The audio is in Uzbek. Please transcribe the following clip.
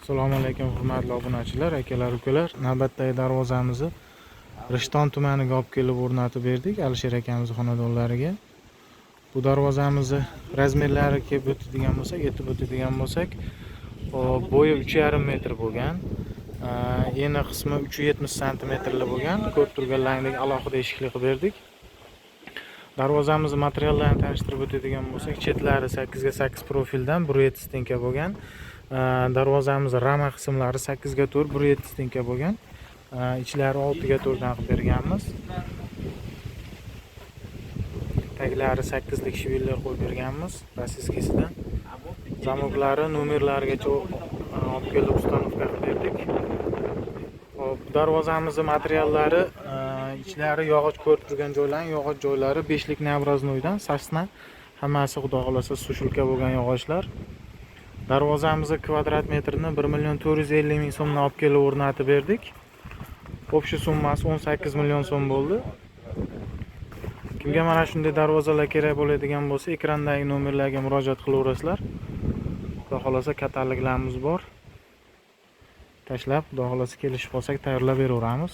Assalomu alaykum, hurmatli obunachilar, akalar, ukalar. Navbatdagi darvozamizni Rishton tumaniga olib kelib o'rnatib berdik Alisher akamiz xonadonlariga. Bu darvozamizni razmerlari kelib o'tadigan bo'lsak, yetib o'tadigan bo'lsak, bo'yi 3,5 metr bo'lgan. Eni qismi 370 santimetrli bo'lgan. Ko'rib turganlaringdek, alohida eshikli qilib berdik. Darvozamizni materiallarini tanishtirib o'tadigan bo'lsak, chetlari 8 ga 8 profildan 1,7 стенка bo'lgan. Darvozamiz rama qismlari 8 ga 4 1,7 стенка bo'lgan. Ichlari 6 ga 4 dan qilib berganmiz. Taglari 8lik швеллер qo'yib berganmiz, российский sidan. Zamoklari nomerlarigacha olib kelib установка qilib berdik. Hop, darvozamizni materiallari, ichlari yog'och, ko'rib turgan joylarning yog'och joylari 5lik необрезной dan сосна, hammasi, xudo xohlasa, сушилка bo'lgan yog'ochlar. Darvozamizni kvadrat metrini 1 million 450 ming so'mdan olib kelib o'rnatib berdik. Общий summasi 18 million so'm bo'ldi. Kimga mana shunday darvozalar kerak bo'ladigan bo'lsa, ekrandagi nomerlarga murojaat qilaverasizlar. Xudo xohlasa, kataloglarimiz bor. Tashlab, xudo xohlasa, kelishib olsak, tayyorlab beraveramiz.